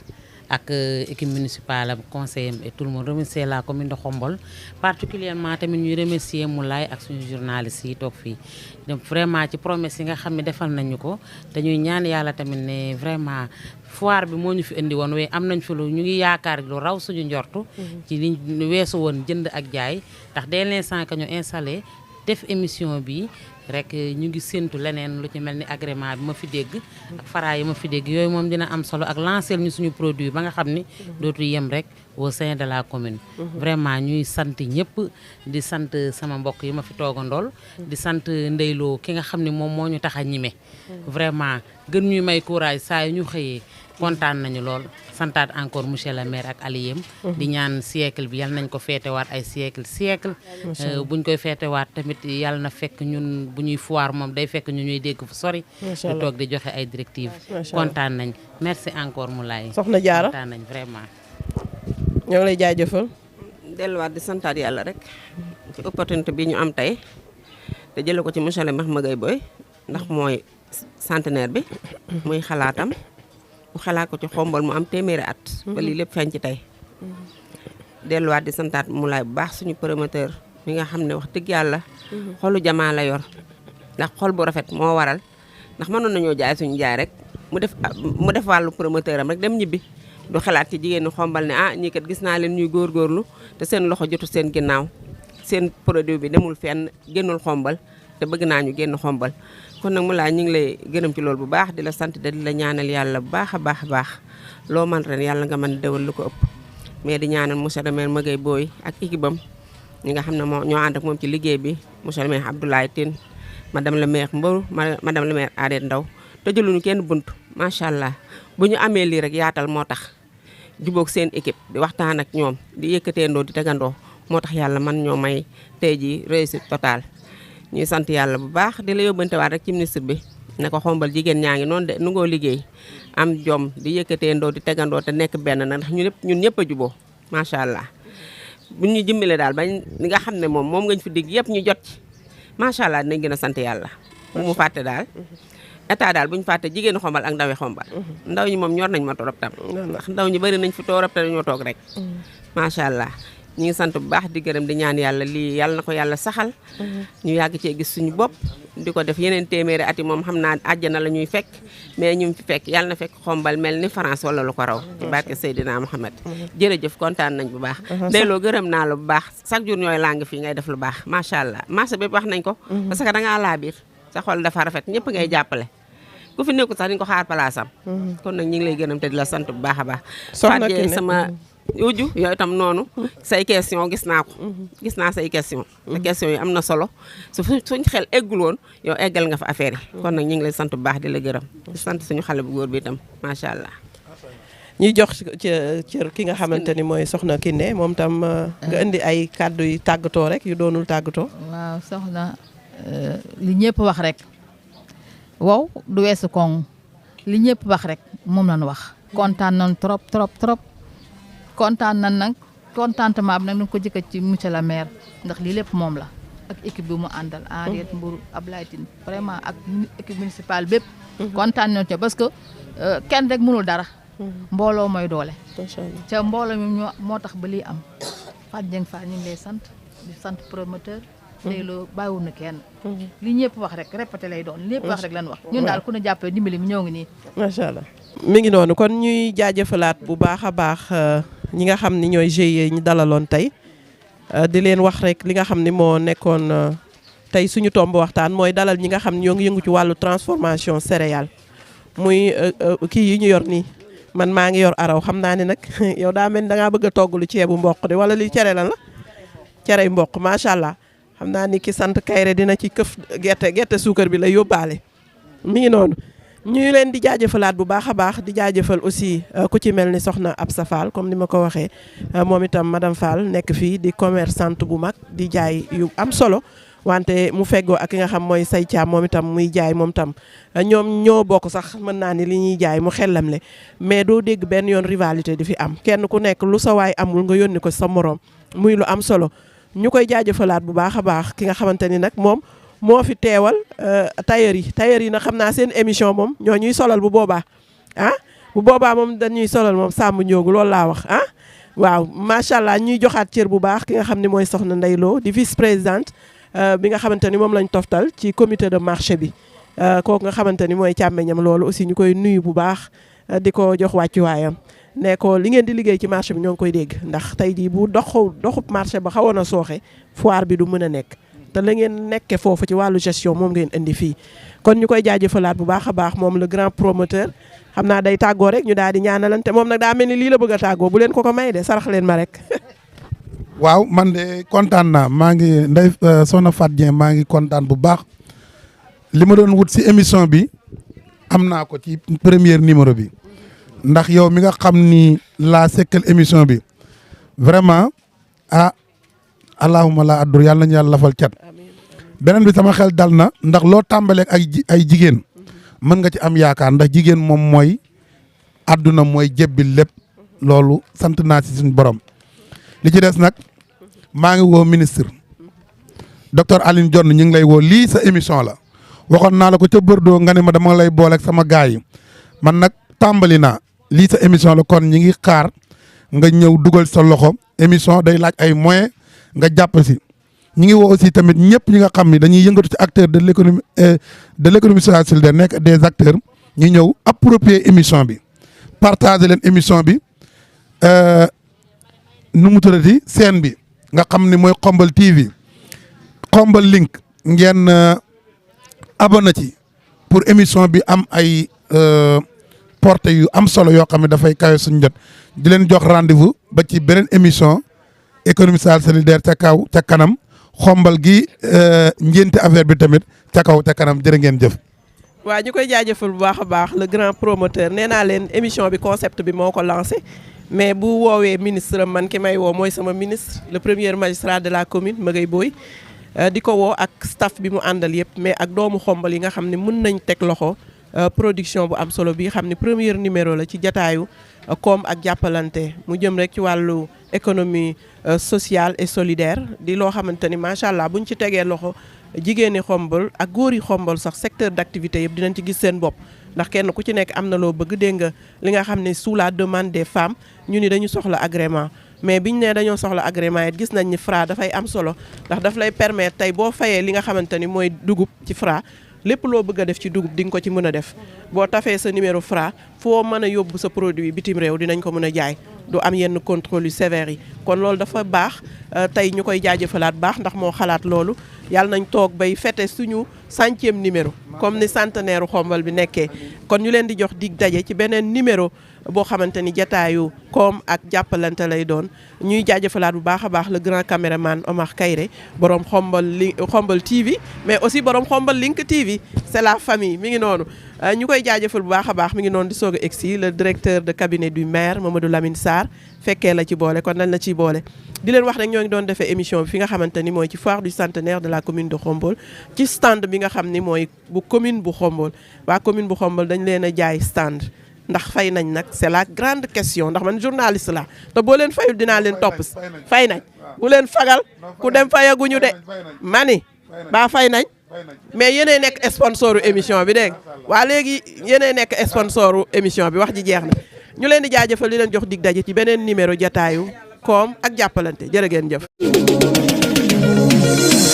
E: ak équipe municipale am conseiller et tout le monde remercier la commune de Khombole particulièrement tamit ñuy remercier Moulay ak suñu journalistes yi toog fii donc vraiment ci promesse yi nga xam ne defal nañu ko dañuy ñaan yàlla tamit ne vraiment foire bi moo ñu fi indi woon waaye am nañ fi lu ñu ngi yaakaar lu raw suñu njortu ci liñ weesu woon jënd ak jaay ndax dès l'instant que ñu installé def émission bi rek ñu ngi séntu leneen lu ci mel ni agrément bi ma fi dégg ak fara yi ma fi dégg yooyu moom dina am solo ak lancer ñu suñu produit ba nga xam ni dootu yem rek au sein de la commune vraiment ñuy sant ñëpp di sant sama mbokk yi ma fi toogandool di sant ndeyloo ki nga xam ne moom moo ñu tax a ñime vraiment gën ñuy may courage saa yu ñu xëyee kontaan nañu lool santaat encore monsieur le maire ak aliyem di ñaan siècle bi yal nañ ko feetewaat ay siècle buñ koy feetewaat tamit yàlla na fekk ñun bu ñuy foire moom day fekk ñu ñuy dégg fu sori di toog di joxe ay directives kontaan nañ merci encore Moulay
B: soxna Diarra
E: kontaan nañ vraiment
B: ñoo ngi lay jaajëfal
F: delluwaat di santaat yàlla rek ci opportunité bi ñu am tey te jële ko ci monsieur le maire Magaye Boye ndax mooy centenaire bi muy xalaatam mu xalaat ko ci Khombole mu am téeméeri at ba lii lépp feeñ ci tey delluwaat di santaat Moulay bu baax suñu promoteur mi nga xam ne wax dëgg yàlla xolu jamaa la yor ndax xol bu rafet moo waral ndax mënoon nañoo jaay suñu jaay rek mu def wàllu promoteur am rek dem ñibbi du xalaat ci jigéen ñi Khombole ne ah ñii kat gis naa leen ñuy góorgóorlu te seen loxo jotu seen ginnaaw seen produit bi demul fenn génnul Khombole te bëgg naa ñu génn Khombole kon nag Moulay ñu ngi lay gërëm ci loolu bu baax di la sant di la ñaanal yàlla bu baax a baax a baax loo man ren yàlla nga mën déwal lu ko ëpp mais di ñaanal monsieur le maire Magaye Boye ak équipe am ñi nga xam ne ñoo ànd ak moom ci liggéey bi monsieur le maire Abdoulaye Tine madame le maire Mbour madame le maire Adette Ndaw tëjaluñu kenn bunt macha allah bu ñu amee lii rek yaatal moo tax jubóog seen équipe di waxtaan ak ñoom di yëkkateendoo di tegandoo moo tax yàlla man ñoo may tey ji réussite totale ñuy sant yàlla bu baax di la yóbbantewaat rek ci ministre bi ne ko Khombole jigéen ñaa ngi noonu de nu ngoo liggéey am jom di yëkkateendoo di tegandoo te nekk benn na ndax ñun ñëpp a juboo macha allah bu ñu jëmbale daal bañ li nga xam ne moom ngañ fi digg yëpp ñu jot ci macha allah dinañ gën a sant yàlla bu mu fàtte daal état daal bu ñu fàtte jigéenu Khombole ak ndawi Khombole ndaw ñi moom ñor nañ ma torop tam ndax ndaw ñi bëri nañ fi torop te dañoo toog rek macha allah ñu ngi sant bu baax di gërëm di ñaan yàlla lii yàlla na ko yàlla saxal ñu yàgg cee gis suñu bopp di ko def yeneen téeméeri at yi moom xam naa àjjana la ñuy fekk mais ñu fi fekk yàlla na fekk Khombole mel ni France wala lu ko raw ci barke Seydina Mohamed jërëjëf kontaan nañ bu baax ndeyloo gërëm naa la bu baax chaque jour ñooy lang fii ngay def lu baax macha allah marché bépp wax nañ ko parce que dangaa laa biir sa xol dafa rafet ñëpp ngay jàppale ku fi nekkul sax di nga ko xaar palaasam. kon nag ñu ngi lay gënam te di la sant bu baax a baax.
B: soxna Kiné
F: sama uju yooyu itam noonu. say question gis naa ko. gis naa say question te question yi am na solo suñ xel eggul woon yow eggal nga fa affaire yi. kon nag ñu ngi lay sant bu baax di la gërëm di sant suñu xale bu góor bi itam macha allah.
B: ñuy jox cër ki nga xamante ni mooy soxna Kiné moom tam nga indi ay kàddu yu tàggatoo rek yu doonul tàggatoo.
G: waaw soxna li ñëpp wax rek wow du weesu koŋ li ñëpp wax rek moom lañ wax. kontaan nañ trop trop trop kontaan nañ nag contentement bi nag ñu ko jëkkat ci monsieur le maire ndax lii lépp moom la ak équipe bi mu àndal. Henriette Mbour Ablaye Tine vraiment ak équipe municipale bépp. kontaan nañ ci parce que kenn rek mënul dara. mbooloo mooy doole. ca mbooloo mi moo tax ba lii am Fatou Dieng Fall ñu ngi lay sant di sant promoteur. léegi loo bàyyiwul na kenn. li ñëpp wax rek répété lay doon li ñëpp wax rek lan wax. ñun daal ku ne jàppee dimbali mi ñoo ngi nii.
B: macha allah mi ngi noonu kon ñuy jaajëfalaat bu baax a baax ñi nga xam ni ñooy GIE ñu dalaloon tey di leen wax rek li nga xam ni moo nekkoon tey suñu tomb waxtaan mooy dalal ñi nga xam ni ñoo ngi yëngu ci wàllu transformation céréale muy kii yi ñu yor nii. man maa ngi yor araw xam naa ne nag yow daa mel ni da ngaa bëgg a togg lu ceebu mboq de wala li cere lan la cerey mboq macha allah xam naa ni ki sant Kayre dina ci këf gerte suukar bi la yóbbaale. mi ngi noonu ñuy leen di jaajëfalaat bu baax a baax di jaajëfal aussi ku ci mel ni soxna Absa Fall comme ni ma ko waxee moom itam madame Fall nekk fii di commerçante bu mag di jaay yu am solo. wante mu feggoo ak ki nga xam mooy say caam moom itam muy jaay moom tam ñoom ñoo bokk sax mën naa ni li ñuy jaay mu xellam le mais doo dégg benn yoon rivalité di fi am kenn ku nekk lu sa waay amul nga yónni ko sa morom muy lu am solo ñu koy jaajëfalaat bu baax a baax ki nga xamante ni nag moom moo fi teewal tailleur yi nag xam naa seen émission moom ñoo ñuy solal bu boobaa bu boobaa moom dañuy solal moom Samb Ndiogu loolu laa wax waaw macha allah ñuy joxaat cër bu baax ki nga xam ne mooy soxna Ndeye Lo di vice présidente bi nga xamante ni moom lañ toftal ci comité de marché bi kooku nga xamante ni mooy càmmeñam loolu aussi ñu koy nuyu bu baax di ko jox wàccuwaayam ne ko li ngeen di liggéey ci marché bi ñoo ngi koy dégg ndax tey jii bu doxub marché ba xawoon a sooxe foire bi du mën a nekk te la ngeen nekke foofu ci wàllu gestion moom ngeen indi fii kon ñu koy jaajëfalaat bu baax a baax moom le grand promoteur xam naa day tàggoo rek ñu daal di ñaanalante moom nag daa mel ni lii la bëgg a tàggoo bu leen ko may de sarax leen ma rek
C: waaw man de kontaan naa maa ngi soxna Fatou Dieng maa ngi kontaan bu baax li ma doon wut si émission bi am naa ko ci premier numéro bi ndax yow mi nga xam ni laa sekkal émission bi vraiment allahuma la addur yàlla nañu yàlla lafal cat beneen bi sama xel dal na ndax loo tàmbaleeg ay jigéen mën nga ci am yaakaar ndax jigéen moom mooy àdduna mooy jébbil lépp loolu sant naa si suñu borom li ci des nag maa ngi woo ministre docteur Aline Dione ñu ngi lay woo lii sa émission la waxoon naa la ko ca Bordeaux nga ne ma dama lay boole ak sama gars yi man nag tàmbali naa lii sa émission la kon ñi ngi xaar nga ñëw dugal sa loxo émission day laaj ay moyens nga jàpp si ñi ngi woo aussi tamit ñëpp ñi nga xam ni dañuy yëngatu ci acteur de l'économie sociale solidaire nekk des acteurs ñu ñëw approprier émission bi partager leen émission bi nu mu tuddati scène bi nga xam ni mooy Xombal TV Xombal link ngeen abonné ci pour émission bi am ay portée yu am solo yoo xam ne dafay kawe suñu jot di leen jox rendez-vous ba ci beneen émission économie sociale solidaire ca kaw ca kanam Xombal gi ngénte affaire bi tamit ca kaw ca kanam jërë ngeen jëf.
B: waa ñu koy jaajëfal bu baax a baax le grand promoteur nee naa leen émission bi concept bi moo ko lancé mais bu woowee ministre man ki may woo mooy sama ministre le premier magistrat de la commune Magaye Boye di ko woo ak staff bi mu àndal yëpp mais ak doomu Xombal yi nga xam ne mën nañ teg loxo production bu am solo bi xam ne premier numéro la ci jataayu koom ak jàppalante mu jëm rek ci wàllu économie sociale et solidaire di loo xamante ni macha allah buñ ci tegee loxo jigéeni Xombal ak góor yi Xombal sax secteur d'activité yëpp dinañ ci gis seen bopp ndax kenn ku ci nekk am na loo bëgg dégg nga li nga xam ne sous la demande des femmes ñu ni dañu soxla agrément mais biñ ne dañoo soxla agrément it gis nañ ni Fra dafay am solo ndax daf lay permettre tey boo fayee li nga xamante ni mooy dugub ci Fra lépp loo bëgg a def ci dugub di nga ko ci mën a def boo tafee sa numéro Fra foo mën a yóbbu sa produit bitim réew dinañ ko mën a jaay du am yenn contrôle yu sévères yi kon loolu dafa baax tey ñu koy jaajëfalaat baax ndax moo xalaat loolu yàlla nañ toog bay fête suñu 100e numéro comme ni centenaire xombal bi nekkee kon ñu leen di jox dig daje ci beneen numéro boo xamante ni jataayu koom ak jàppalante lay doon ñuy jaajëfalaat bu baax a baax le grand caméraman Omar Kayre borom xombal TV mais aussi borom xombal Link TV c'est la famille mi ngi noonu ñu koy jaajëfal bu baax a baax mi ngi noonu di soog a egsi le directeur de cabinet du maire Mamadou Lamine Sarr fekkee la ci boole kon nañ la ciy boole di leen wax rek ñoo ngi doon defee émission bi fi nga xamante ni mooy ci foire du centenaire de la commune de Khombole ci stand bi nga xam ni mooy bu commune bu Khombole waa commune bu Khombole dañ leen a jaay stand ndax fay nañ nag c'est la grande question ndax man journaliste la te boo leen fayul dinaa leen topp fay nañ ku leen fagal ku dem fayaguñu de mani baa fay nañ mais yéenay nekk sponsoru émission bi dégg waa léegi yéenay nekk sponsoru émission bi wax ji jeex na ñu leen di jaajëfal di leen jox dig daje ci beneen numéro jataayu koom ak jàppalante jërë ngeen jëf.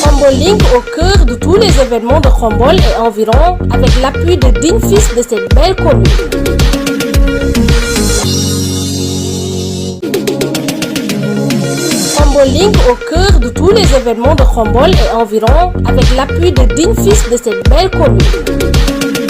A: Khombole Link au cœur de tous les événements de Khombole et environ avec l'appui de dignes fils de cette belle commune. Khombole Link au cœur de tous les événements de Khombole et environ avec l'appui de dignes fils de cette belle commune.